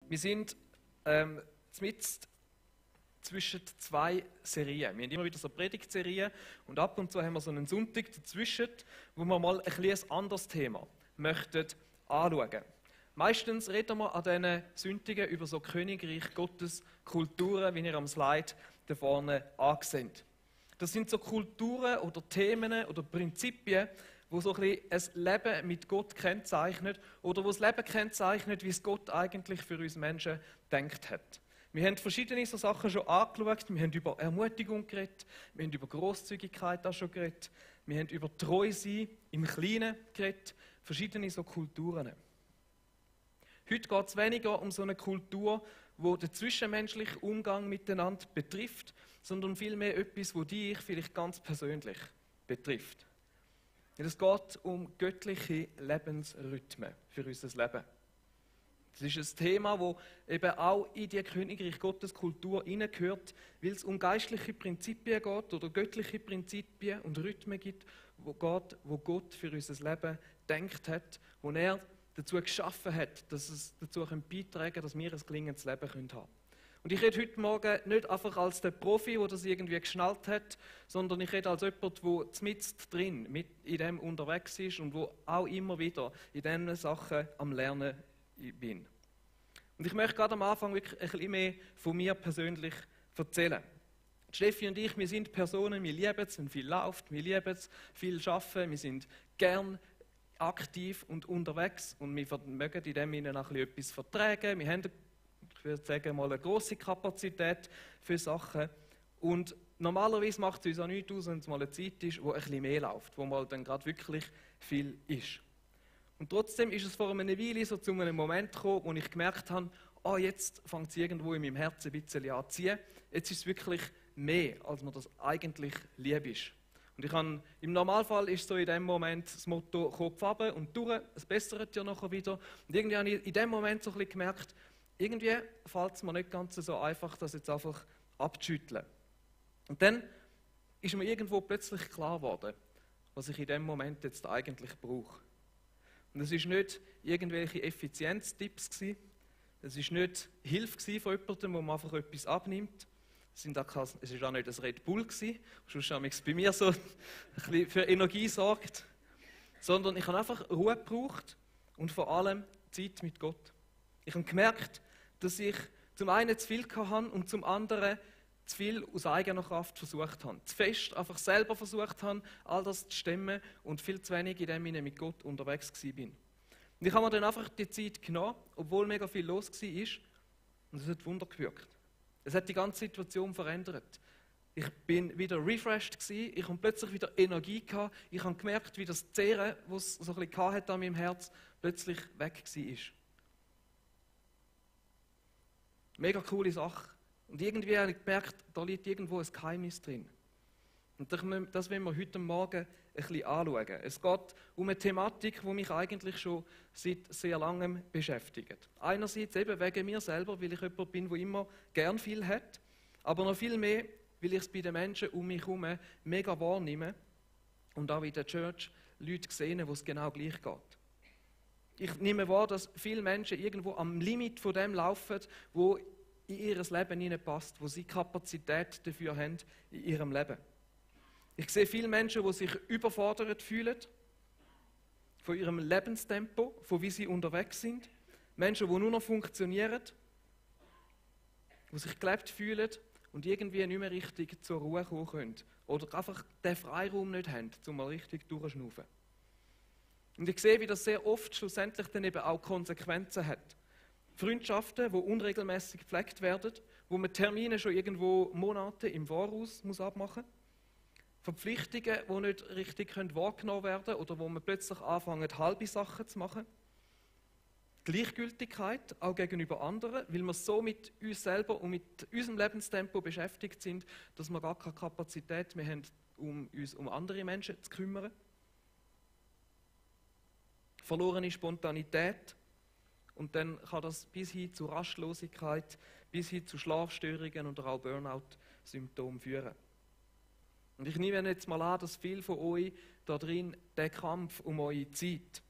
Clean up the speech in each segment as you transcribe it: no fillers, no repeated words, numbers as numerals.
Wir sind mitten zwischen zwei Serien. Wir haben immer wieder so Predigtserien und ab und zu haben wir so einen Sonntag dazwischen, wo wir mal ein anderes Thema möchten anschauen. Meistens reden wir an diesen Sündigen über so Königreich Gottes Kulturen, wie ihr am Slide da vorne anseht. Das sind so Kulturen oder Themen oder Prinzipien, wo so ein Leben mit Gott kennzeichnet oder wo das Leben kennzeichnet, wie es Gott eigentlich für uns Menschen gedacht hat. Wir haben verschiedene so Sachen schon angeschaut. Wir haben über Ermutigung geredet, wir haben über Grosszügigkeit auch schon geredet, wir haben über Treu sein im Kleinen geredet, verschiedene so Kulturen. Heute geht es weniger um so eine Kultur, die den zwischenmenschlichen Umgang miteinander betrifft, sondern vielmehr etwas, das dich vielleicht ganz persönlich betrifft. Es geht um göttliche Lebensrhythmen für unser Leben. Das ist ein Thema, das eben auch in die Königreich Gottes Kultur hineingehört, weil es um geistliche Prinzipien geht oder göttliche Prinzipien und Rhythmen gibt, wo Gott für unser Leben gedacht hat, wo er dazu geschaffen hat, dass es dazu beitragen kann, dass wir ein gelingendes Leben haben können. Und ich rede heute Morgen nicht einfach als der Profi, der das irgendwie geschnallt hat, sondern ich rede als jemand, der mitten drin in dem unterwegs ist und wo auch immer wieder in diesen Sachen am Lernen bin. Und ich möchte gerade am Anfang wirklich ein bisschen mehr von mir persönlich erzählen. Steffi und ich, wir sind Personen, wir lieben es, wenn viel läuft, wir lieben es, viel arbeiten, wir sind gern aktiv und unterwegs und wir mögen in dem Sinne auch etwas vertragen. Wir haben, ich würde sagen, mal eine grosse Kapazität für Sachen. Und normalerweise macht es uns auch nichts aus, wenn es mal eine Zeit ist, wo ein bisschen mehr läuft, wo mal dann gerade wirklich viel ist. Und trotzdem ist es vor einer Weile so zu einem Moment gekommen, wo ich gemerkt habe, jetzt fängt es irgendwo in meinem Herzen ein bisschen an zu ziehen. Jetzt ist es wirklich mehr, als mir das eigentlich lieb ist. Und im Normalfall ist so in dem Moment das Motto Kopf runter und durch, es bessert ja nachher wieder. Und irgendwie habe ich in dem Moment so ein bisschen gemerkt, irgendwie fällt es mir nicht ganz so einfach, das jetzt einfach abzuschütteln. Und dann ist mir irgendwo plötzlich klar geworden, was ich in dem Moment jetzt eigentlich brauche. Und es war nicht irgendwelche Effizienztipps, es war nicht Hilfe von jemandem, wo man einfach etwas abnimmt. Es war auch nicht ein Red Bull, sonst habe ich bei mir so ein bisschen für Energie sorgt. Sondern ich habe einfach Ruhe gebraucht und vor allem Zeit mit Gott. Ich habe gemerkt, dass ich zum einen zu viel hatte und zum anderen zu viel aus eigener Kraft versucht habe. Zu fest einfach selber versucht habe, all das zu stemmen und viel zu wenig in dem Sinne mit Gott unterwegs war. Und ich habe mir dann einfach die Zeit genommen, obwohl mega viel los war, und es hat Wunder gewirkt. Es hat die ganze Situation verändert. Ich bin wieder refreshed gewesen, ich habe plötzlich wieder Energie gehabt, ich habe gemerkt, wie das Zehren, das es so ein bisschen hatte an meinem Herz, plötzlich weg war. Mega coole Sache. Und irgendwie habe ich gemerkt, da liegt irgendwo ein Geheimnis drin. Und das wollen wir heute Morgen ein bisschen anschauen. Es geht um eine Thematik, die mich eigentlich schon seit sehr langem beschäftigt. Einerseits eben wegen mir selber, weil ich jemand bin, der immer gern viel hat, aber noch viel mehr, weil ich es bei den Menschen um mich herum mega wahrnehme und auch in der Church Leute sehe, wo es genau gleich geht. Ich nehme wahr, dass viele Menschen irgendwo am Limit von dem laufen, wo in ihr Leben hineinpasst, wo sie Kapazität dafür haben in ihrem Leben. Ich sehe viele Menschen, die sich überfordert fühlen von ihrem Lebenstempo, von wie sie unterwegs sind. Menschen, die nur noch funktionieren, die sich gelebt fühlen und irgendwie nicht mehr richtig zur Ruhe kommen können. Oder einfach den Freiraum nicht haben, um mal richtig durchzuschnaufen. Und ich sehe, wie das sehr oft schlussendlich dann eben auch Konsequenzen hat. Freundschaften, die unregelmäßig gepflegt werden, wo man Termine schon irgendwo Monate im Voraus abmachen muss. Verpflichtungen, die nicht richtig wahrgenommen werden können oder wo man plötzlich anfängt, halbe Sachen zu machen. Gleichgültigkeit, auch gegenüber anderen, weil wir so mit uns selber und mit unserem Lebenstempo beschäftigt sind, dass wir gar keine Kapazität mehr haben, um uns um andere Menschen zu kümmern. Verlorene Spontanität. Und dann kann das bis hin zu Rastlosigkeit, bis hin zu Schlafstörungen oder auch Burnout-Symptomen führen. Und ich nehme jetzt mal an, dass viele von euch da drin den Kampf um eure Zeit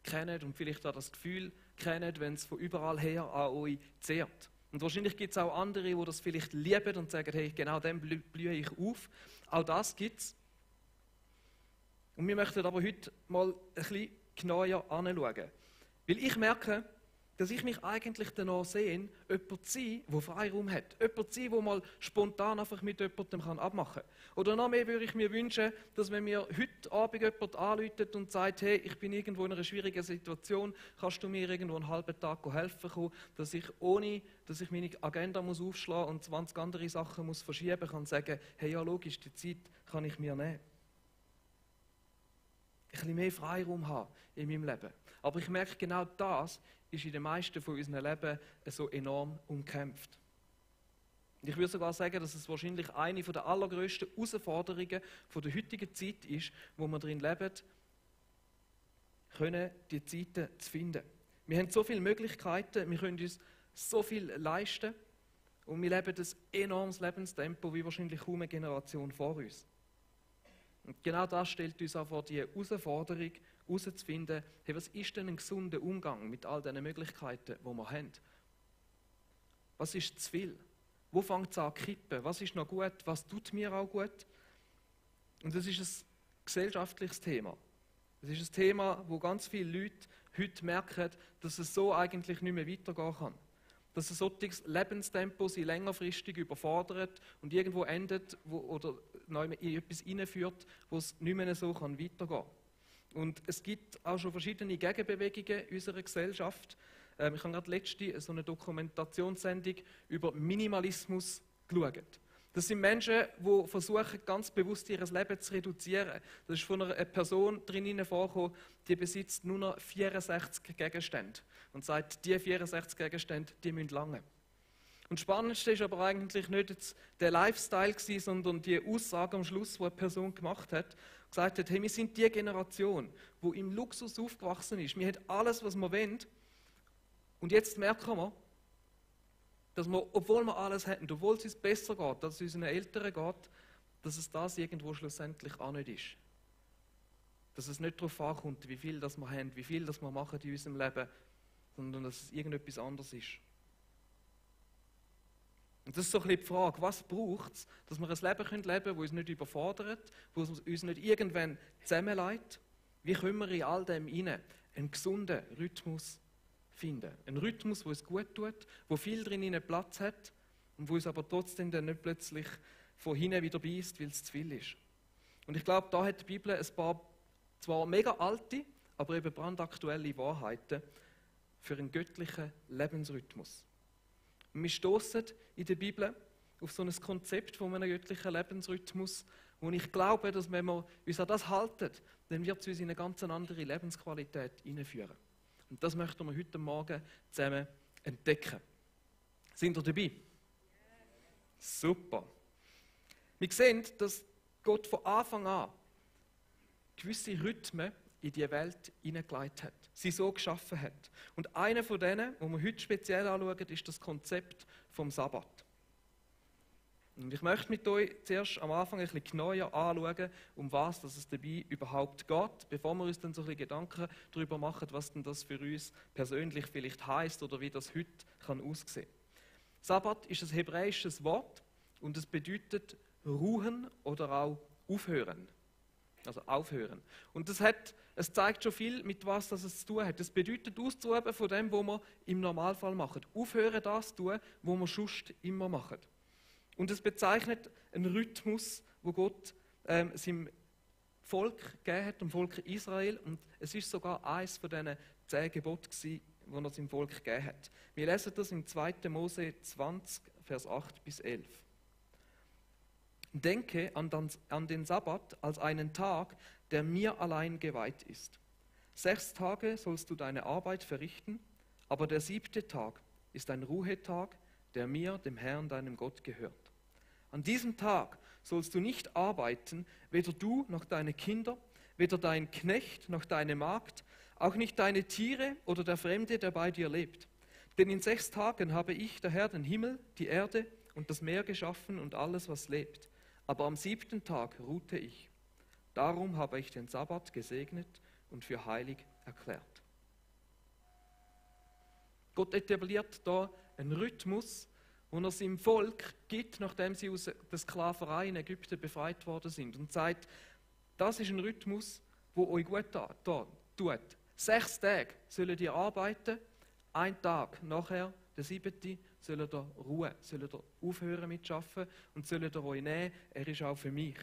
kennen und vielleicht auch das Gefühl kennen, wenn es von überall her an euch zehrt. Und wahrscheinlich gibt es auch andere, die das vielleicht lieben und sagen, hey, genau dem blühe ich auf. Auch das gibt es. Und wir möchten aber heute mal ein bisschen genauer anschauen. Weil ich merke, dass ich mich eigentlich danach sehne, jemand zu sein, der Freiraum hat. Jemand zu sein, der mal spontan einfach mit jemandem abmachen kann. Oder noch mehr würde ich mir wünschen, dass wenn mir heute Abend jemand anruft und sagt, hey, ich bin irgendwo in einer schwierigen Situation, kannst du mir irgendwo einen halben Tag helfen kommen, dass ich, ohne dass ich meine Agenda muss aufschlagen und 20 andere Sachen muss verschieben kann, sagen, hey, ja logisch, die Zeit kann ich mir nehmen. Ein bisschen mehr Freiraum haben in meinem Leben. Aber ich merke, genau das ist in den meisten von unserem Leben so enorm umkämpft. Und ich würde sogar sagen, dass es wahrscheinlich eine der allergrößten Herausforderungen der heutigen Zeit ist, wo wir drin leben, können die Zeiten zu finden. Wir haben so viele Möglichkeiten, wir können uns so viel leisten und wir leben ein enormes Lebenstempo, wie wahrscheinlich kaum eine Generation vor uns. Und genau das stellt uns auch vor die Herausforderung, herauszufinden, hey, was ist denn ein gesunder Umgang mit all diesen Möglichkeiten, die wir haben? Was ist zu viel? Wo fängt es an zu kippen? Was ist noch gut? Was tut mir auch gut? Und das ist ein gesellschaftliches Thema. Das ist ein Thema, wo ganz viele Leute heute merken, dass es so eigentlich nicht mehr weitergehen kann. Dass ein solches Lebenstempo sie längerfristig überfordert und irgendwo endet oder in etwas hineinführt, wo es nicht mehr so weitergehen kann. Und es gibt auch schon verschiedene Gegenbewegungen in unserer Gesellschaft. Ich habe gerade letzte so eine Dokumentationssendung über Minimalismus geschaut. Das sind Menschen, die versuchen, ganz bewusst ihr Leben zu reduzieren. Das ist von einer Person drin vorgekommen, die besitzt nur noch 64 Gegenstände und sagt, die 64 Gegenstände, die müssen lange. Und das Spannendste war aber eigentlich nicht jetzt der Lifestyle gewesen, sondern die Aussage am Schluss, die eine Person gemacht hat, gesagt hat, hey, wir sind die Generation, die im Luxus aufgewachsen ist. Wir haben alles, was wir wollen. Und jetzt merken wir, dass wir, obwohl wir alles hätten, obwohl es uns besser geht, als es unseren Eltern geht, dass es das irgendwo schlussendlich auch nicht ist. Dass es nicht darauf ankommt, wie viel das wir haben, wie viel das wir machen in unserem Leben, sondern dass es irgendetwas anderes ist. Und das ist so ein bisschen die Frage, was braucht es, dass wir ein Leben leben können, das uns nicht überfordert, das uns nicht irgendwann zusammenlegt? Wie können wir in all dem hinein einen gesunden Rhythmus finden? Ein Rhythmus, der uns gut tut, wo viel drin Platz hat und wo uns aber trotzdem dann nicht plötzlich von hinten wieder beißt, weil es zu viel ist. Und ich glaube, da hat die Bibel ein paar zwar mega alte, aber eben brandaktuelle Wahrheiten für einen göttlichen Lebensrhythmus. Und wir stoßen in der Bibel auf so ein Konzept von einem göttlichen Lebensrhythmus, wo ich glaube, dass wenn wir uns an das halten, dann wird es uns in eine ganz andere Lebensqualität hineinführen. Und das möchten wir heute Morgen zusammen entdecken. Sind ihr dabei? Super. Wir sehen, dass Gott von Anfang an gewisse Rhythmen in die Welt hineingelegt hat, sie so geschaffen hat. Und einer von denen, die wir heute speziell anschauen, ist das Konzept vom Sabbat. Und ich möchte mit euch zuerst am Anfang ein bisschen genauer anschauen, um was es dabei überhaupt geht, bevor wir uns dann so ein bisschen Gedanken darüber machen, was denn das für uns persönlich vielleicht heisst oder wie das heute kann aussehen. Sabbat ist ein hebräisches Wort und es bedeutet ruhen oder auch aufhören. Also aufhören. Und es zeigt schon viel, mit was das es zu tun hat. Es bedeutet auszuüben von dem, was wir im Normalfall machen. Aufhören, das zu tun, was wir sonst immer machen. Und es bezeichnet einen Rhythmus, wo Gott seinem Volk gegeben hat, dem Volk Israel. Und es ist sogar eines von diesen 10 Geboten, die er seinem Volk gegeben hat. Wir lesen das im 2. Mose 20, Vers 8 bis 11. Denke an den Sabbat als einen Tag, der mir allein geweiht ist. 6 Tage sollst du deine Arbeit verrichten, aber der 7. Tag ist ein Ruhetag, der mir, dem Herrn, deinem Gott, gehört. An diesem Tag sollst du nicht arbeiten, weder du noch deine Kinder, weder dein Knecht noch deine Magd, auch nicht deine Tiere oder der Fremde, der bei dir lebt. Denn in 6 Tagen habe ich, der Herr, den Himmel, die Erde und das Meer geschaffen und alles, was lebt. Aber am 7. Tag ruhte ich. Darum habe ich den Sabbat gesegnet und für heilig erklärt. Gott etabliert da einen Rhythmus, den er seinem Volk gibt, nachdem sie aus der Sklaverei in Ägypten befreit worden sind. Und sagt, das ist ein Rhythmus, der euch gut tut. 6 Tage sollt ihr arbeiten, 1 Tag nachher, der 7., sollt ihr ruhen, sollt ihr aufhören mit Arbeiten und sollt ihr euch nehmen, er ist auch für mich.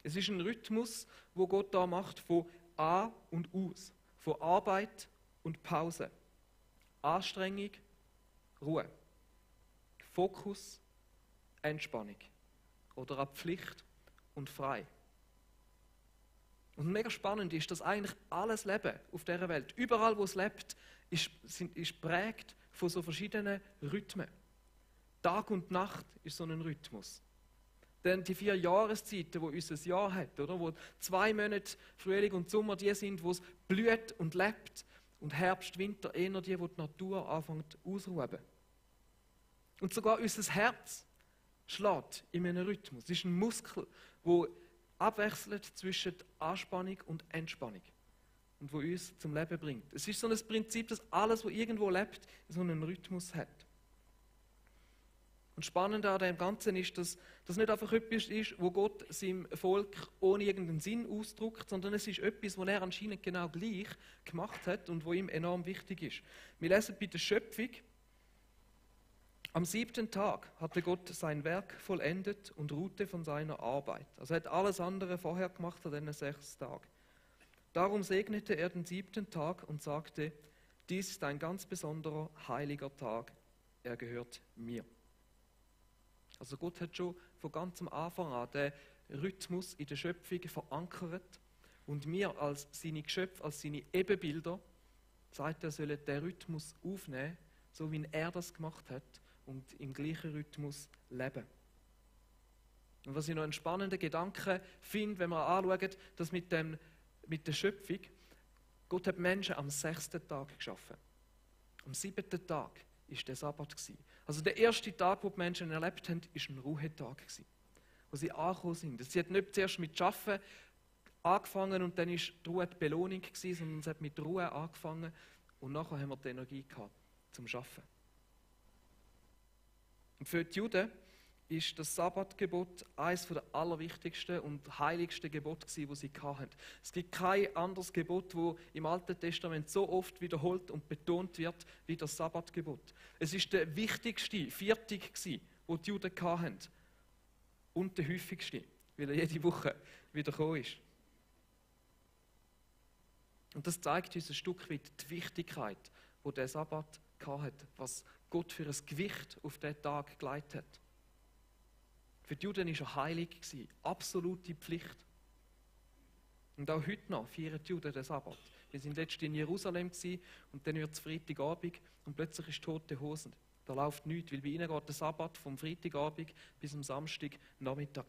Es ist ein Rhythmus, wo Gott da macht von an und aus, von Arbeit und Pause, Anstrengung, Ruhe, Fokus, Entspannung oder auch Pflicht und frei. Und mega spannend ist, dass eigentlich alles Leben auf dieser Welt, überall wo es lebt, ist geprägt von so verschiedenen Rhythmen. Tag und Nacht ist so ein Rhythmus. Denn die 4 Jahreszeiten, die unser Jahr hat, oder? Wo 2 Monate Frühling und Sommer die sind, wo es blüht und lebt, und Herbst, Winter eher die, wo die Natur anfängt auszuruhen. Und sogar unser Herz schlägt in einem Rhythmus. Es ist ein Muskel, der abwechselt zwischen Anspannung und Entspannung und wo uns zum Leben bringt. Es ist so ein Prinzip, dass alles, was irgendwo lebt, so einen Rhythmus hat. Und spannend an dem Ganzen ist, dass das nicht einfach etwas ist, wo Gott seinem Volk ohne irgendeinen Sinn ausdrückt, sondern es ist etwas, was er anscheinend genau gleich gemacht hat und wo ihm enorm wichtig ist. Wir lesen bei der Schöpfung: Am 7. Tag hatte Gott sein Werk vollendet und ruhte von seiner Arbeit. Also er hat alles andere vorher gemacht an diesen 6 Tagen. Darum segnete er den 7. Tag und sagte, dies ist ein ganz besonderer, heiliger Tag, er gehört mir. Also Gott hat schon von ganzem Anfang an den Rhythmus in der Schöpfung verankert und wir als seine Geschöpfe, als seine Ebenbilder, sagt er, sollen den Rhythmus aufnehmen, so wie er das gemacht hat und im gleichen Rhythmus leben. Und was ich noch einen spannenden Gedanken finde, wenn wir anschauen, dass mit der Schöpfung, Gott hat Menschen am 6. Tag geschaffen. Am 7. Tag war der Sabbat. Also der erste Tag, wo die Menschen erlebt haben, war ein Ruhetag, wo sie angekommen sind. Sie hat nicht zuerst mit Arbeiten angefangen und dann war die Ruhe die Belohnung, sondern es hat mit Ruhe angefangen und nachher haben wir die Energie gehabt zum Arbeiten. Und für die Juden ist das Sabbatgebot eines der allerwichtigsten und heiligsten Gebote, die sie hatten. Es gibt kein anderes Gebot, das im Alten Testament so oft wiederholt und betont wird wie das Sabbatgebot. Es ist der wichtigste Viertag, den die Juden hatten. Und der häufigste, weil er jede Woche wieder gekommen ist. Und das zeigt uns ein Stück weit die Wichtigkeit, die der Sabbat hatte, was Gott für ein Gewicht auf diesen Tag gelegt hat. Für die Juden war er heilig, absolute Pflicht. Und auch heute noch feiern die Juden den Sabbat. Wir waren letztens in Jerusalem und dann wird es Freitagabend und plötzlich ist tote Hosen. Da läuft nichts, weil bei ihnen geht der Sabbat vom Freitagabend bis am Samstagnachmittag.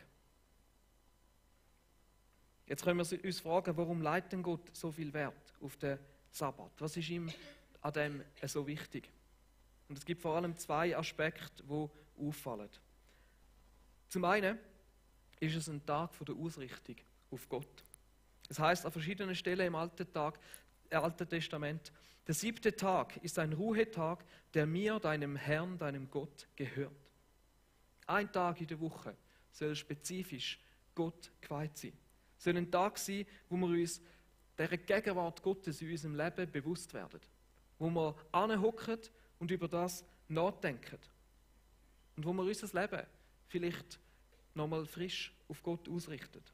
Jetzt können wir uns fragen, warum legt denn Gott so viel Wert auf den Sabbat? Was ist ihm an dem so wichtig? Und es gibt vor allem 2 Aspekte, die auffallen. Zum einen ist es ein Tag der Ausrichtung auf Gott. Es heißt an verschiedenen Stellen im Alten Testament, der 7. Tag ist ein Ruhetag, der mir, deinem Herrn, deinem Gott, gehört. Ein Tag in der Woche soll spezifisch Gott geweiht sein. Es soll ein Tag sein, wo wir uns der Gegenwart Gottes in unserem Leben bewusst werden. Wo wir anhocken und über das nachdenken. Und wo wir unser Leben vielleicht nochmal frisch auf Gott ausrichtet.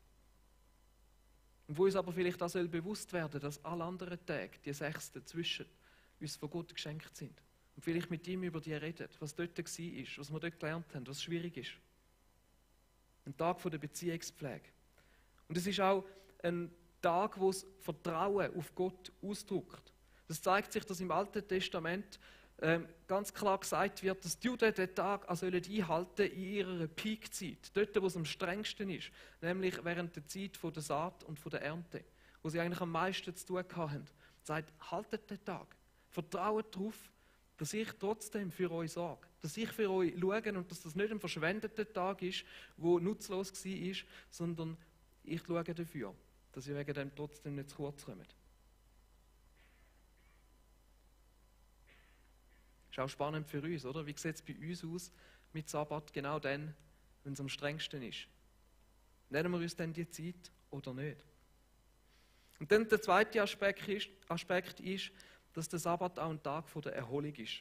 Und wo uns aber vielleicht auch bewusst werden, dass alle anderen Tage, die 6. dazwischen, uns von Gott geschenkt sind. Und vielleicht mit ihm über die reden, was dort war, was wir dort gelernt haben, was schwierig ist. Ein Tag der Beziehungspflege. Und es ist auch ein Tag, wo das Vertrauen auf Gott ausdrückt. Das zeigt sich, dass im Alten Testament ganz klar gesagt wird, dass die Juden den Tag einhalten in ihrer Peakzeit, dort, wo es am strengsten ist, nämlich während der Zeit der Saat und der Ernte, wo sie eigentlich am meisten zu tun hatten. Sagt, haltet den Tag, vertraut darauf, dass ich trotzdem für euch sorge, dass ich für euch schaue und dass das nicht ein verschwendeter Tag ist, der nutzlos war, sondern ich schaue dafür, dass ihr wegen dem trotzdem nicht zu kurz kommt. Ist auch spannend für uns, oder? Wie sieht es bei uns aus mit Sabbat, genau dann, wenn es am strengsten ist? Nehmen wir uns dann die Zeit oder nicht? Und dann der zweite Aspekt ist, dass der Sabbat auch ein Tag der Erholung ist.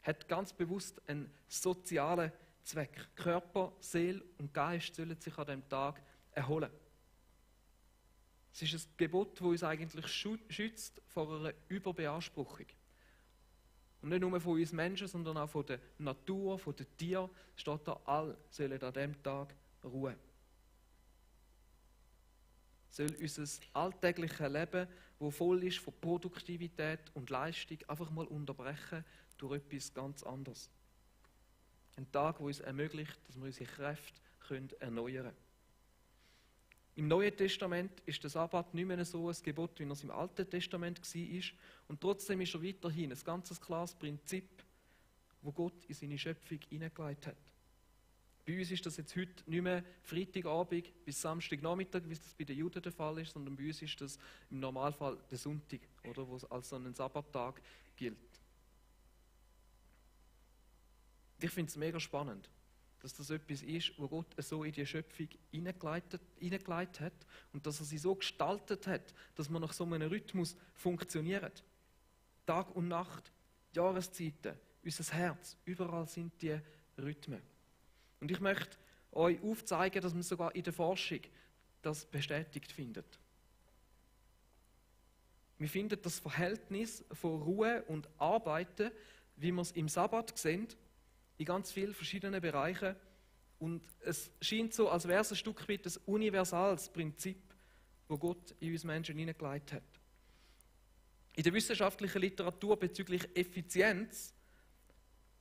Hat ganz bewusst einen sozialen Zweck. Körper, Seele und Geist sollen sich an diesem Tag erholen. Es ist ein Gebot, das uns eigentlich schützt vor einer Überbeanspruchung. Und nicht nur von uns Menschen, sondern auch von der Natur, von den Tieren, steht da, alle sollen an diesem Tag ruhen. Soll unser alltägliches Leben, das voll ist von Produktivität und Leistung, einfach mal unterbrechen durch etwas ganz anderes. Ein Tag, der uns ermöglicht, dass wir unsere Kräfte erneuern können. Im Neuen Testament ist der Sabbat nicht mehr so ein Gebot, wie es im Alten Testament war. Und trotzdem ist er weiterhin ein ganz klares Prinzip, das Gott in seine Schöpfung hineingelegt hat. Bei uns ist das jetzt heute nicht mehr Freitagabend bis Samstagnachmittag, wie das bei den Juden der Fall ist, sondern bei uns ist das im Normalfall der Sonntag, oder, wo es als so ein Sabbattag gilt. Ich finde es mega spannend, dass das etwas ist, wo Gott so in die Schöpfung hineingelegt hat und dass er sie so gestaltet hat, dass man nach so einem Rhythmus funktioniert. Tag und Nacht, Jahreszeiten, unser Herz, überall sind die Rhythmen. Und ich möchte euch aufzeigen, dass man sogar in der Forschung das bestätigt findet. Wir finden das Verhältnis von Ruhe und Arbeiten, wie wir es im Sabbat sehen, in ganz vielen verschiedenen Bereichen. Und es scheint so, als wäre es ein Stück weit ein universales Prinzip, das Gott in uns Menschen hineingelegt hat. In der wissenschaftlichen Literatur bezüglich Effizienz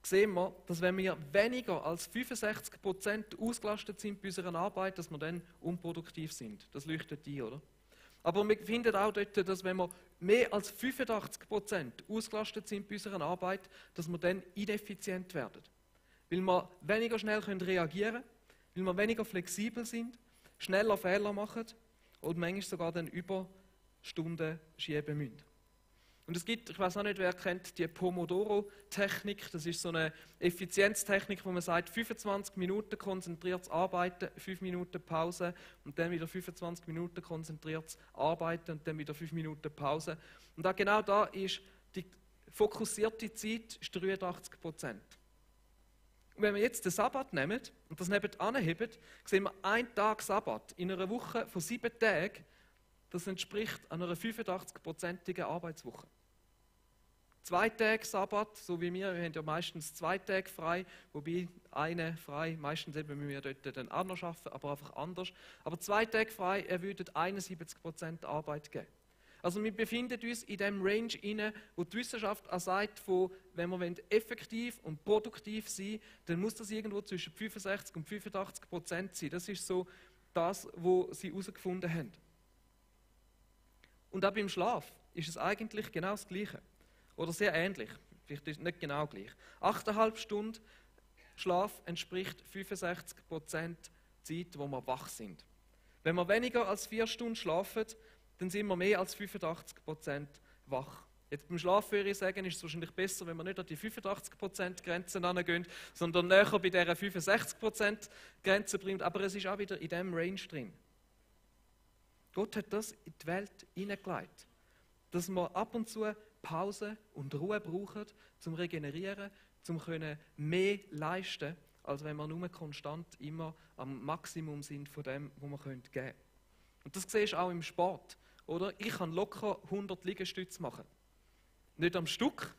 sehen wir, dass wenn wir weniger als 65% ausgelastet sind bei unserer Arbeit, dass wir dann unproduktiv sind. Das leuchtet ein, oder? Aber wir finden auch dort, dass wenn wir mehr als 85% ausgelastet sind bei unserer Arbeit, dass wir dann ineffizient werden. Weil wir weniger schnell reagieren können, weil wir weniger flexibel sind, schneller Fehler machen und manchmal sogar dann Überstunden schieben müssen. Und es gibt, ich weiß auch nicht, wer kennt die Pomodoro-Technik, das ist so eine Effizienztechnik, wo man sagt, 25 Minuten konzentriertes Arbeiten, 5 Minuten Pause und dann wieder 25 Minuten konzentriertes Arbeiten und dann wieder 5 Minuten Pause. Und auch genau da ist die fokussierte Zeit ist 83%. Und wenn wir jetzt den Sabbat nehmen und das nebenan heben, sehen wir, ein Tag Sabbat in einer Woche von 7 Tagen, das entspricht einer 85%igen Arbeitswoche. 2 Tage Sabbat, so wie wir haben ja meistens 2 Tage frei, wobei eine frei, meistens eben müssen wir dort dann auch noch arbeiten, aber einfach anders. Aber 2 Tage frei würden 71% Arbeit geben. Also wir befinden uns in dem Range inne, wo die Wissenschaft auch sagt, von, wenn wir effektiv und produktiv sein wollen, dann muss das irgendwo zwischen 65 und 85% sein. Das ist so das, was sie herausgefunden haben. Und auch beim Schlaf ist es eigentlich genau das Gleiche. Oder sehr ähnlich. Vielleicht ist es nicht genau gleich. 8,5 Stunden Schlaf entspricht 65% Zeit, wo wir wach sind. Wenn wir weniger als 4 Stunden schlafen, dann sind wir mehr als 85% wach. Jetzt beim Schlaf würde ich sagen, ist es wahrscheinlich besser, wenn wir nicht an die 85%-Grenze herangehen, sondern näher bei dieser 65%-Grenze bleiben. Aber es ist auch wieder in diesem Range drin. Gott hat das in die Welt hineingelegt, dass wir ab und zu Pause und Ruhe brauchen, zum Regenerieren, zum mehr leisten können, als wenn wir nur konstant immer am Maximum sind von dem, was wir geben können. Und das siehst du auch im Sport. Oder? Ich kann locker 100 Liegestütze machen. Nicht am Stück,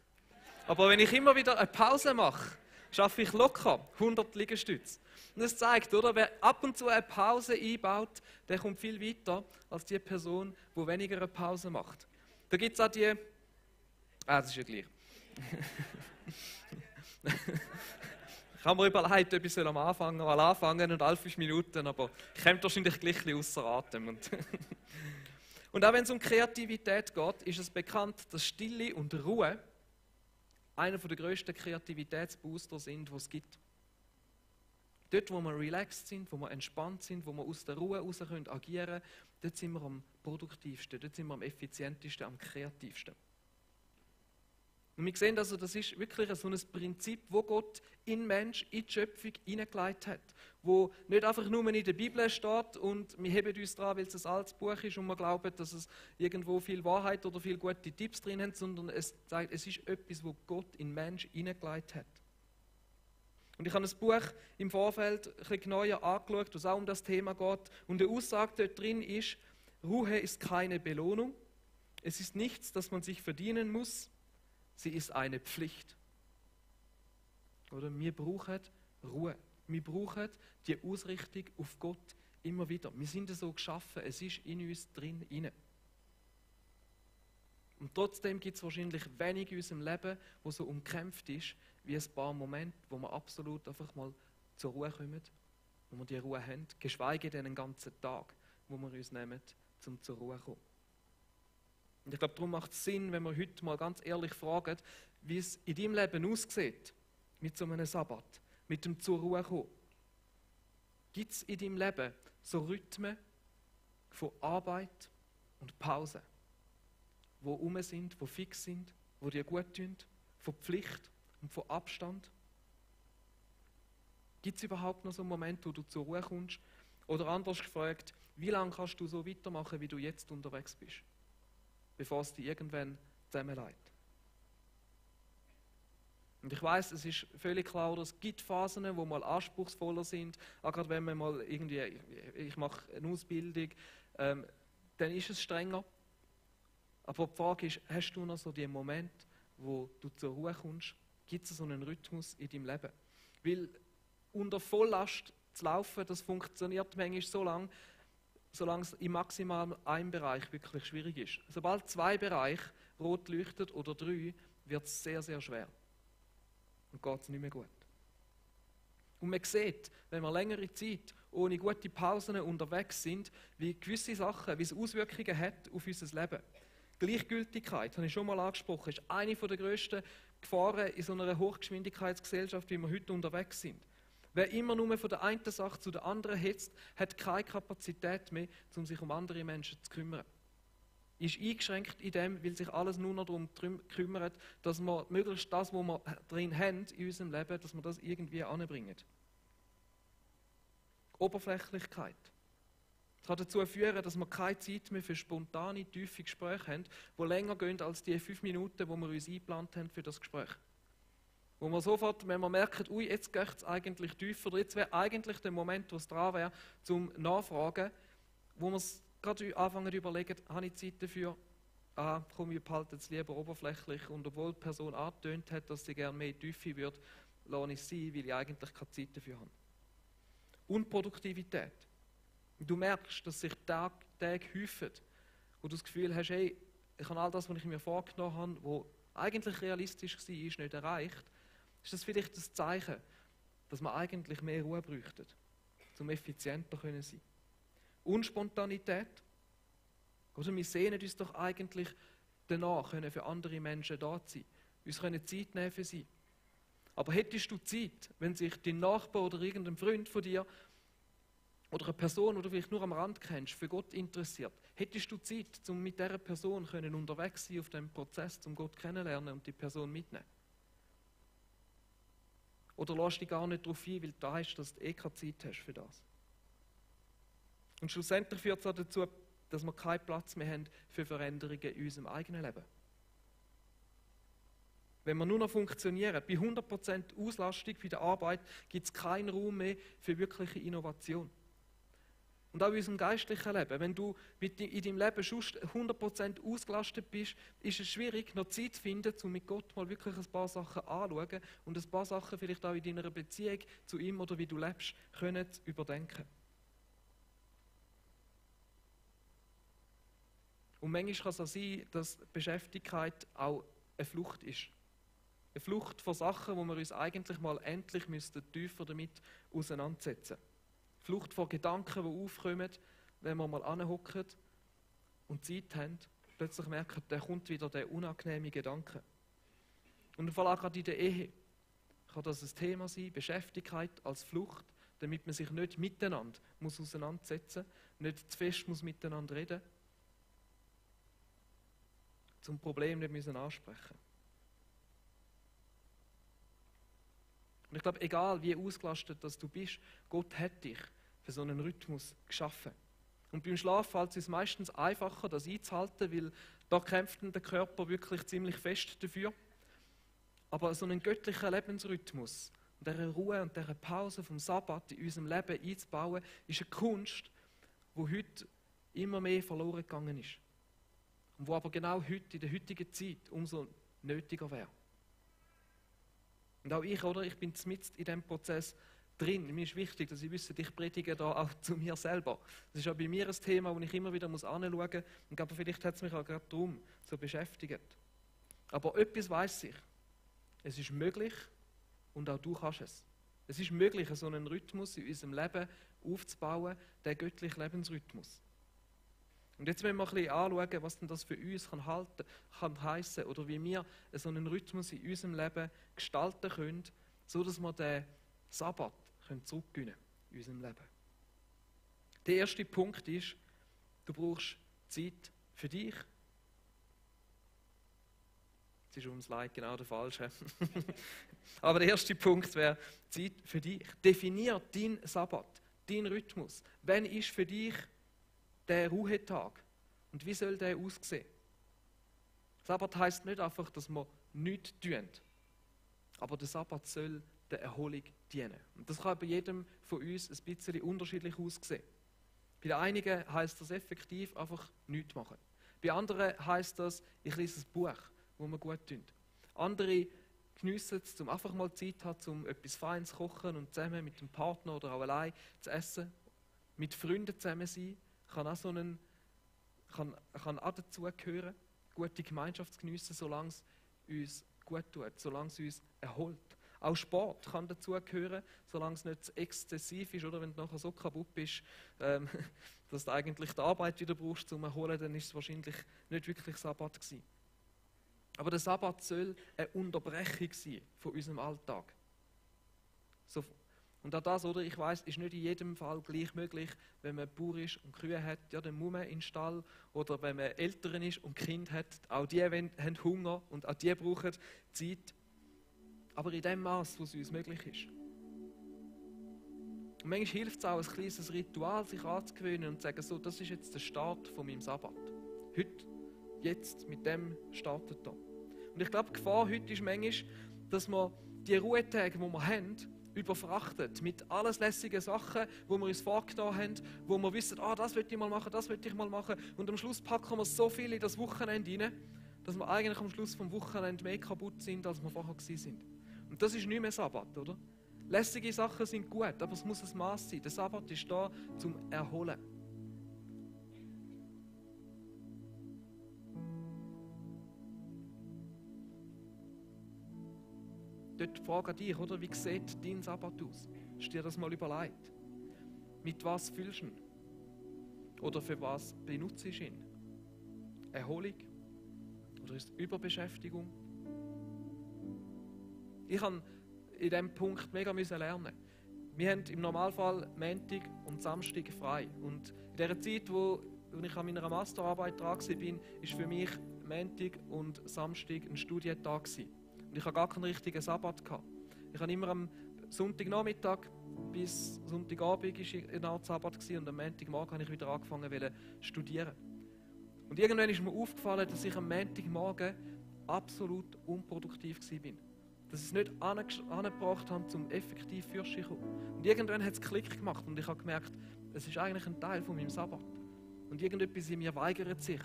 aber wenn ich immer wieder eine Pause mache, schaffe ich locker 100 Liegestütze. Und das zeigt, oder? Wer ab und zu eine Pause einbaut, der kommt viel weiter als die Person, die weniger eine Pause macht. Da gibt es auch die... das ist ja gleich. Ich habe mir überlegt, ob ich am Anfang mal anfangen und alle 5 Minuten, aber ich komme wahrscheinlich gleich ein bisschen ausser Atem. Und auch wenn es um Kreativität geht, ist es bekannt, dass Stille und Ruhe einer der grössten Kreativitätsbooster sind, die es gibt. Dort, wo wir relaxed sind, wo wir entspannt sind, wo wir aus der Ruhe heraus agieren können, dort sind wir am produktivsten, dort sind wir am effizientesten, am kreativsten. Und wir sehen also, das ist wirklich so ein Prinzip, wo Gott in Mensch, in die Schöpfung hineingelegt hat. Wo nicht einfach nur in der Bibel steht und wir heben uns daran, weil es ein altes Buch ist und wir glauben, dass es irgendwo viel Wahrheit oder viel gute Tipps drin hat, sondern es zeigt, es ist etwas, wo Gott in Mensch hineingelegt hat. Und ich habe das Buch im Vorfeld ein bisschen genauer angeschaut, wo es auch um das Thema geht. Und die Aussage dort drin ist, Ruhe ist keine Belohnung. Es ist nichts, das man sich verdienen muss. Sie ist eine Pflicht. Oder wir brauchen Ruhe. Wir brauchen die Ausrichtung auf Gott immer wieder. Wir sind so geschaffen, es ist in uns drin. Und trotzdem gibt es wahrscheinlich wenig in unserem Leben, wo so umkämpft ist, wie ein paar Momente, wo wir absolut einfach mal zur Ruhe kommen, wo wir die Ruhe haben, geschweige denn einen ganzen Tag, wo wir uns nehmen, um zur Ruhe zu kommen. Und ich glaube, darum macht es Sinn, wenn wir heute mal ganz ehrlich fragen, wie es in deinem Leben aussieht, mit so einem Sabbat, mit dem zur Ruhe kommen. Gibt es in deinem Leben so Rhythmen von Arbeit und Pause, die rum sind, die fix sind, die dir gut tun, von Pflicht und von Abstand? Gibt es überhaupt noch so einen Moment, wo du zur Ruhe kommst? Oder anders gefragt, wie lange kannst du so weitermachen, wie du jetzt unterwegs bist, bevor es dir irgendwann zusammenlegt? Und ich weiß, es ist völlig klar, es gibt Phasen, die mal anspruchsvoller sind. Auch gerade wenn man mal irgendwie, ich mache eine Ausbildung, dann ist es strenger. Aber die Frage ist, hast du noch so den Moment, wo du zur Ruhe kommst? Gibt es so einen Rhythmus in deinem Leben? Weil unter Volllast zu laufen, das funktioniert manchmal so lange, solange es im maximal einem Bereich wirklich schwierig ist. Sobald 2 Bereiche rot leuchtet oder 3, wird es sehr, sehr schwer. Und geht es nicht mehr gut. Und man sieht, wenn wir längere Zeit ohne gute Pausen unterwegs sind, wie gewisse Sachen, wie es Auswirkungen hat auf unser Leben. Gleichgültigkeit, habe ich schon mal angesprochen, ist eine der grössten Gefahren in so einer Hochgeschwindigkeitsgesellschaft, wie wir heute unterwegs sind. Wer immer nur von der einen Sache zu der anderen hetzt, hat keine Kapazität mehr, um sich um andere Menschen zu kümmern. Ist eingeschränkt in dem, weil sich alles nur noch darum kümmert, dass wir möglichst das, was wir drin haben in unserem Leben, dass wir das irgendwie anbringen. Oberflächlichkeit. Das kann dazu führen, dass wir keine Zeit mehr für spontane, tiefe Gespräche haben, die länger gehen als die 5 Minuten, die wir uns eingeplant haben für das Gespräch. Wo wir sofort, wenn wir merken, ui, jetzt geht es eigentlich tiefer, oder jetzt wäre eigentlich der Moment, wo es dran wäre, zum Nachfragen, wo wir es gerade anfangen zu überlegen, habe ich Zeit dafür? Komm, ich behalte es lieber oberflächlich. Und obwohl die Person angetönt hat, dass sie gerne mehr in die Tiefe würde, lasse ich sie, weil ich eigentlich keine Zeit dafür habe. Unproduktivität. Du merkst, dass sich Tage häufen, wo du das Gefühl hast, hey, ich habe all das, was ich mir vorgenommen habe, was eigentlich realistisch war, nicht erreicht. Ist das vielleicht das Zeichen, dass wir eigentlich mehr Ruhe bräuchten, um effizienter zu sein? Unspontanität. Oder wir sehnen uns doch eigentlich danach, für andere Menschen da zu sein, uns Zeit nehmen für sie. Aber hättest du Zeit, wenn sich dein Nachbar oder irgendein Freund von dir oder eine Person, die du vielleicht nur am Rand kennst, für Gott interessiert, hättest du Zeit, um mit dieser Person unterwegs sein auf dem Prozess, um Gott kennenlernen und die Person mitnehmen? Oder lässt dich gar nicht darauf ein, weil du weißt, dass du keine Zeit hast für das? Und schlussendlich führt es auch dazu, dass wir keinen Platz mehr haben für Veränderungen in unserem eigenen Leben. Wenn wir nur noch funktionieren, bei 100% Auslastung bei der Arbeit, gibt es keinen Raum mehr für wirkliche Innovation. Und auch in unserem geistlichen Leben, wenn du in deinem Leben schon 100% ausgelastet bist, ist es schwierig, noch Zeit zu finden, um mit Gott mal wirklich ein paar Sachen anzuschauen und ein paar Sachen vielleicht auch in deiner Beziehung zu ihm oder wie du lebst, können zu überdenken. Und manchmal kann es auch sein, dass Beschäftigkeit auch eine Flucht ist. Eine Flucht von Sachen, wo wir uns eigentlich mal endlich tiefer damit auseinandersetzen müssten. Flucht vor Gedanken, die aufkommen, wenn wir mal anhocken und Zeit haben, plötzlich merken, da kommt wieder der unangenehme Gedanke. Und vor allem gerade in der Ehe kann das ein Thema sein, Beschäftigkeit als Flucht, damit man sich nicht miteinander muss auseinandersetzen muss, nicht zu fest muss miteinander reden, zum Problem nicht müssen ansprechen. Und ich glaube, egal wie ausgelastet dass du bist, Gott hat dich für so einen Rhythmus geschaffen. Und beim Schlaf fällt es uns meistens einfacher, das einzuhalten, weil da kämpft der Körper wirklich ziemlich fest dafür. Aber so einen göttlichen Lebensrhythmus und diese Ruhe und diese Pause vom Sabbat in unserem Leben einzubauen, ist eine Kunst, die heute immer mehr verloren gegangen ist. Und wo aber genau heute, in der heutigen Zeit, umso nötiger wäre. Und auch ich, ich bin mitten in diesem Prozess drin. Mir ist wichtig, dass ich wisse, ich predige da auch zu mir selber. Das ist auch bei mir ein Thema, das ich immer wieder anschauen muss. Und ich glaube, vielleicht hat es mich auch gerade darum so beschäftigt. Aber etwas weiss ich. Es ist möglich und auch du kannst es. Es ist möglich, so einen Rhythmus in unserem Leben aufzubauen, den göttlichen Lebensrhythmus. Und jetzt wollen wir ein bisschen anschauen, was denn das für uns kann heissen oder wie wir so einen Rhythmus in unserem Leben gestalten können, so dass wir den Sabbat zurückgewinnen in unserem Leben. Der erste Punkt ist, du brauchst Zeit für dich. Jetzt ist auf dem Slide genau der falsche. Aber der erste Punkt wäre Zeit für dich. Definier deinen Sabbat, deinen Rhythmus. Wann ist für dich der Ruhetag? Und wie soll der aussehen? Sabbat heisst nicht einfach, dass wir nichts tun. Aber der Sabbat soll der Erholung dienen. Und das kann bei jedem von uns ein bisschen unterschiedlich aussehen. Bei den einigen heisst das effektiv einfach nichts machen. Bei anderen heisst das, ich lese ein Buch, wo mir gut tut. Andere geniessen es, um einfach mal Zeit zu haben, um etwas Feines zu kochen und zusammen mit dem Partner oder auch allein zu essen. Mit Freunden zusammen sein kann auch dazu gehören, gute Gemeinschaft zu geniessen, solange es uns gut tut, solange es uns erholt. Auch Sport kann dazu gehören, solange es nicht exzessiv ist, oder wenn du nachher so kaputt bist, dass du eigentlich die Arbeit wieder brauchst, um zu erholen, dann ist es wahrscheinlich nicht wirklich Sabbat gewesen. Aber der Sabbat soll eine Unterbrechung sein von unserem Alltag. So, und auch das, oder, ich weiss, ist nicht in jedem Fall gleich möglich, wenn man Bauer ist und Kühe hat, ja, dann muss man in den Stall. Oder wenn man Eltern ist und Kind hat, auch die haben Hunger und auch die brauchen Zeit. Aber in dem Maß, wo es uns möglich ist. Und manchmal hilft es auch, ein kleines Ritual sich anzugewöhnen und zu sagen, so, das ist jetzt der Start von meinem Sabbat. Heute, jetzt, mit dem startet er. Und ich glaube, die Gefahr heute ist manchmal, dass wir die Ruhetage, die wir haben, überfrachtet mit alles lässigen Sachen, wo wir uns vorgenommen haben, wo wir wissen, das will ich mal machen, das will ich mal machen. Und am Schluss packen wir so viel in das Wochenende rein, dass wir eigentlich am Schluss vom Wochenende mehr kaputt sind, als wir vorher gewesen sind. Und das ist nicht mehr Sabbat, oder? Lässige Sachen sind gut, aber es muss ein Maß sein. Der Sabbat ist da zum Erholen. Dort die Frage an dich, oder? Wie sieht dein Sabbat aus? Hast du dir das mal überlegt? Mit was fühlst du ihn? Oder für was benutzt du ihn? Erholung? Oder ist es Überbeschäftigung? Ich habe in diesem Punkt mega lernen. Wir haben im Normalfall Montag und Samstag frei. Und in der Zeit, wo ich an meiner Masterarbeit dran war, war für mich Montag und Samstag ein Studientag. Und ich hatte gar keinen richtigen Sabbat. Ich habe immer am Sonntagnachmittag bis Sonntagabend eine Art Sabbat und am Montagmorgen habe ich wieder angefangen zu studieren. Und irgendwann ist mir aufgefallen, dass ich am Montagmorgen absolut unproduktiv war. Dass ich es nicht angebracht habe, um effektiv für sich zu kommen. Und irgendwann hat es Klick gemacht und ich habe gemerkt, es ist eigentlich ein Teil von meinem Sabbat. Und irgendetwas in mir weigert sich,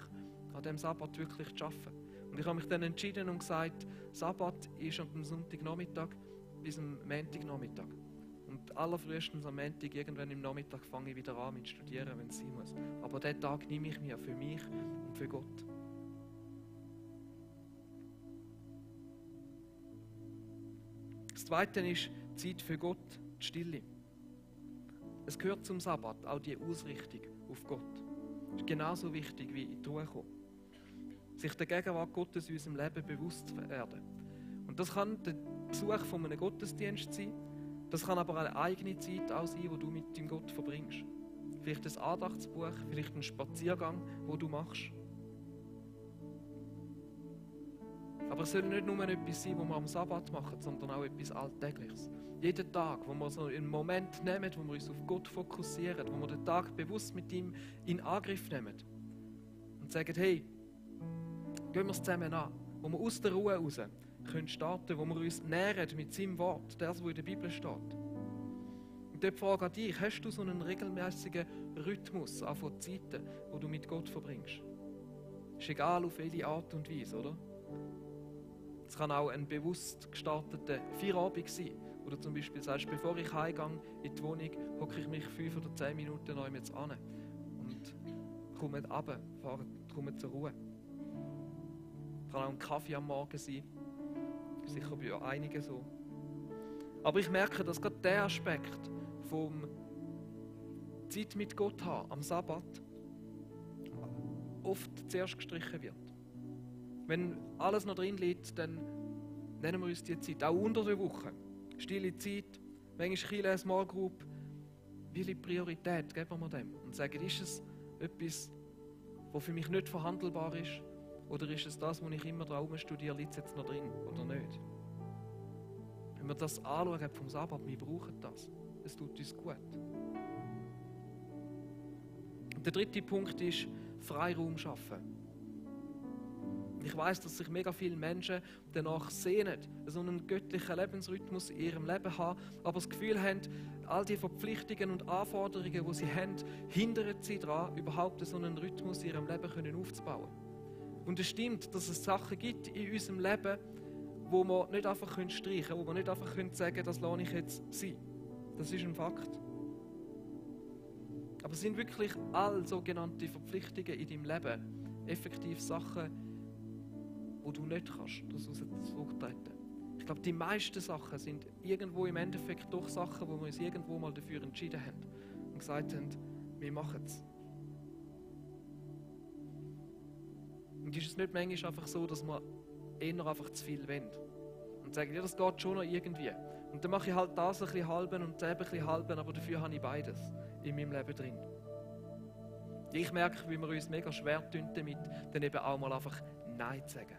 an diesem Sabbat wirklich zu arbeiten. Und ich habe mich dann entschieden und gesagt, Sabbat ist am Sonntagnachmittag bis am Montagnachmittag. Und allerfrühestens am Montag, irgendwann im Nachmittag, fange ich wieder an mit Studieren, wenn es sein muss. Aber diesen Tag nehme ich mir für mich und für Gott. Das Zweite ist Zeit für Gott, die Stille. Es gehört zum Sabbat, auch die Ausrichtung auf Gott. Das ist genauso wichtig wie in die Ruhe kommen. Sich der Gegenwart Gottes in unserem Leben bewusst werden. Und das kann der Besuch von einem Gottesdienst sein, das kann aber eine eigene Zeit auch sein, die du mit deinem Gott verbringst. Vielleicht ein Andachtsbuch, vielleicht ein Spaziergang, den du machst. Aber es soll nicht nur etwas sein, was wir am Sabbat machen, sondern auch etwas Alltägliches. Jeden Tag, wo wir so einen Moment nehmen, wo wir uns auf Gott fokussieren, wo wir den Tag bewusst mit ihm in Angriff nehmen und sagen, hey, gehen wir es zusammen an, wo wir aus der Ruhe raus können starten, wo wir uns nähren mit seinem Wort, das, was in der Bibel steht. Und dort frage an dich, hast du so einen regelmäßigen Rhythmus auch von Zeiten, wo du mit Gott verbringst? Ist egal auf welche Art und Weise, oder? Es kann auch ein bewusst gestarteter Feierabend sein, wo du zum Beispiel sagst, bevor ich heimgehe in die Wohnung, hocke ich mich 5 oder 10 Minuten neu mit an und komme runter, komme zur Ruhe. Es kann auch ein Kaffee am Morgen sein, sicher bei einigen so. Aber ich merke, dass gerade der Aspekt vom Zeit mit Gott haben am Sabbat oft zuerst gestrichen wird. Wenn alles noch drin liegt, dann nennen wir uns die Zeit, auch unter der Woche. Stille Zeit, manchmal Kirche, Small Group. Welche Priorität geben wir dem? Und sagen, ist es etwas, was für mich nicht verhandelbar ist? Oder ist es das, wo ich immer drauf studiere, liegt es jetzt noch drin oder nicht? Wenn wir das anschauen vom Sabbat, wir brauchen das. Es tut uns gut. Und der dritte Punkt ist Freiraum schaffen. Ich weiss, dass sich mega viele Menschen danach sehnen, so einen göttlichen Lebensrhythmus in ihrem Leben haben, aber das Gefühl haben, all die Verpflichtungen und Anforderungen, die sie haben, hindern sie daran, überhaupt so einen Rhythmus in ihrem Leben aufzubauen. Und es stimmt, dass es Sachen gibt in unserem Leben, wo wir nicht einfach streichen können, wo wir nicht einfach sagen können, das lasse ich jetzt sein. Das ist ein Fakt. Aber es sind wirklich all sogenannte Verpflichtungen in deinem Leben effektiv Sachen, wo du nicht kannst, daraus zurücktreten. Ich glaube, die meisten Sachen sind irgendwo im Endeffekt doch Sachen, wo wir uns irgendwo mal dafür entschieden haben und gesagt haben, wir machen es. Und ist es nicht manchmal einfach so, dass wir eher einfach zu viel wollen und sagen, ja, das geht schon noch irgendwie. Und dann mache ich halt das ein bisschen halben und das ein bisschen halben, aber dafür habe ich beides in meinem Leben drin. Ich merke, wie wir uns mega schwer tun damit, dann eben auch mal einfach Nein zu sagen.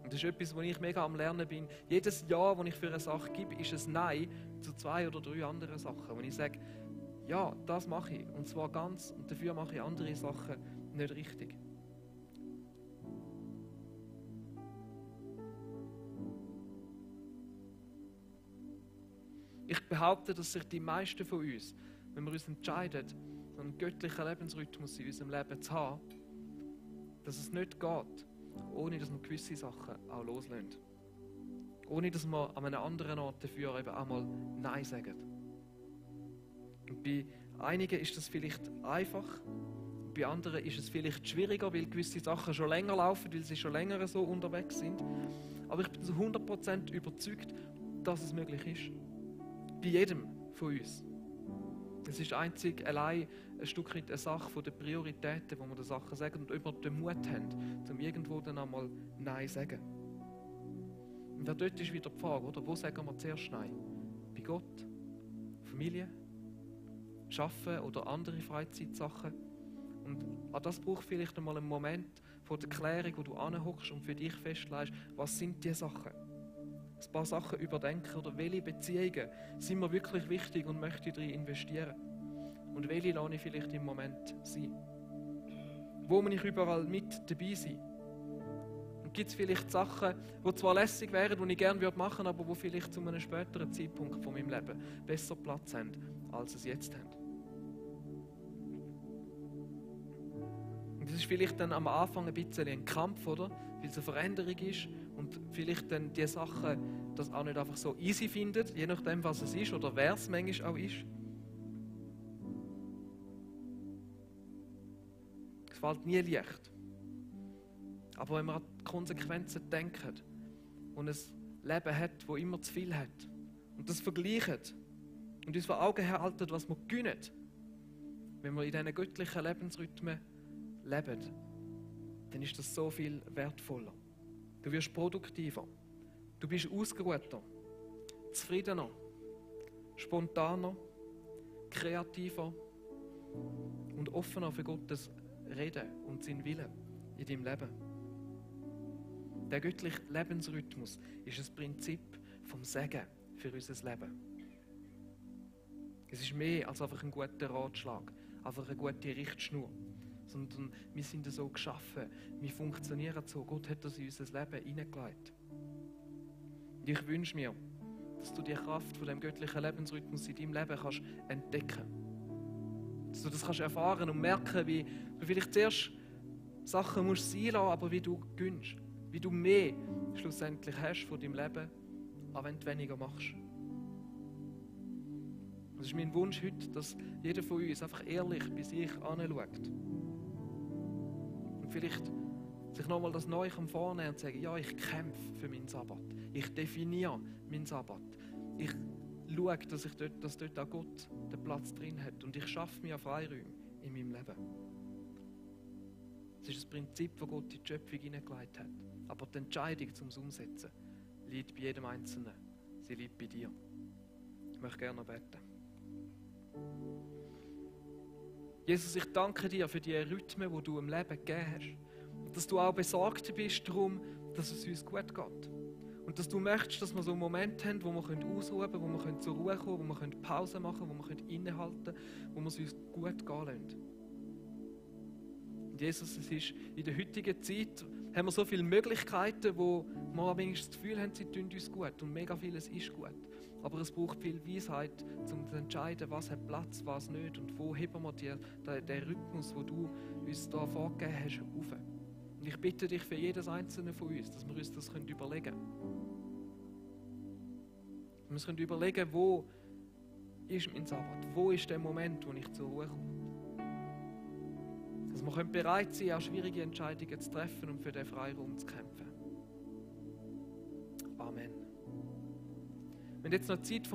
Und das ist etwas, wo ich mega am Lernen bin. Jedes Ja, das ich für eine Sache gebe, ist ein Nein zu 2 oder 3 anderen Sachen. Wo ich sage, ja, das mache ich, und zwar ganz, und dafür mache ich andere Sachen nicht richtig. Ich behaupte, dass sich die meisten von uns, wenn wir uns entscheiden, so einen göttlichen Lebensrhythmus in unserem Leben zu haben, dass es nicht geht, ohne dass wir gewisse Sachen auch loslassen. Ohne dass wir an einem anderen Ort dafür eben auch mal Nein sagen. Und bei einigen ist das vielleicht einfach, bei anderen ist es vielleicht schwieriger, weil gewisse Sachen schon länger laufen, weil sie schon länger so unterwegs sind. Aber ich bin zu 100% überzeugt, dass es möglich ist. Bei jedem von uns. Es ist einzig allein ein Stück weit eine Sache der Prioritäten, wo wir den Sachen sagen und ob wir den Mut haben, um irgendwo dann einmal Nein zu sagen. Und dort ist wieder die Frage, oder? Wo sagen wir zuerst Nein? Bei Gott? Familie? Schaffen oder andere Freizeitsachen? Und an das braucht vielleicht einmal einen Moment von der Klärung, wo du anhockst und für dich festlegst, was sind diese Sachen? Ein paar Sachen überdenken oder welche Beziehungen sind mir wirklich wichtig und möchte ich darin investieren? Und welche lasse ich vielleicht im Moment sein? Wo muss ich überall mit dabei sein? Und gibt es vielleicht Sachen, die zwar lässig wären, die ich gerne machen würde, aber die vielleicht zu einem späteren Zeitpunkt von meinem Leben besser Platz haben, als es jetzt haben? Und das ist vielleicht dann am Anfang ein bisschen ein Kampf, oder? Weil es eine Veränderung ist und vielleicht dann die Sachen das auch nicht einfach so easy findet, je nachdem, was es ist oder wer es manchmal auch ist. Es fällt nie leicht. Aber wenn wir an die Konsequenzen denken und ein Leben hat, das immer zu viel hat und das vergleichen und uns vor Augen halten, was wir gewinnen, wenn wir in diesen göttlichen Lebensrhythmen leben, dann ist das so viel wertvoller. Du wirst produktiver, du bist ausgeruhter, zufriedener, spontaner, kreativer und offener für Gottes Reden und seinen Willen in deinem Leben. Der göttliche Lebensrhythmus ist das Prinzip vom Segen für unser Leben. Es ist mehr als einfach ein guter Ratschlag, einfach eine gute Richtschnur. Sondern wir sind so geschaffen, wir funktionieren so. Gott hat das in unser Leben hineingelegt. Und ich wünsche mir, dass du die Kraft von dem göttlichen Lebensrhythmus in deinem Leben kannst entdecken. Dass du das kannst erfahren und merken, wie du vielleicht zuerst Sachen musst sein lassen, aber wie du gönnst. Wie du mehr schlussendlich hast von deinem Leben, auch wenn du weniger machst. Das ist mein Wunsch heute, dass jeder von uns einfach ehrlich bei sich anschaut. Und vielleicht sich nochmal das Neue vornehmen und sagen, ja, ich kämpfe für meinen Sabbat. Ich definiere meinen Sabbat. Ich schaue, dass dort auch Gott den Platz drin hat. Und ich schaffe mir Freiräume in meinem Leben. Das ist das Prinzip, das Gott in die Schöpfung hineingelegt hat. Aber die Entscheidung zum Umsetzen liegt bei jedem Einzelnen. Sie liegt bei dir. Ich möchte gerne beten. Jesus, ich danke dir für die Rhythmen, die du im Leben gegeben hast. Und dass du auch besorgt bist darum, dass es uns gut geht. Und dass du möchtest, dass wir so einen Moment haben, wo wir ausruhen können, wo wir zur Ruhe kommen können, wo wir Pause machen können, wo wir innehalten können, wo wir es uns gut gehen lassen. Und Jesus, es ist in der heutigen Zeit, haben wir so viele Möglichkeiten, wo wir wenigstens das Gefühl haben, sie tun uns gut. Und mega vieles ist gut. Aber es braucht viel Weisheit, um zu entscheiden, was hat Platz, was nicht. Und wo heben wir den Rhythmus, den du uns da vorgegeben hast, auf. Und ich bitte dich für jedes einzelne von uns, dass wir uns das überlegen können. Wir müssen überlegen, wo ist mein Sabbat? Wo ist der Moment, wo ich zur Ruhe komme? Dass wir bereit sein können, auch schwierige Entscheidungen zu treffen und für den Freiraum zu kämpfen. Amen. Wenn jetzt noch Zeit vom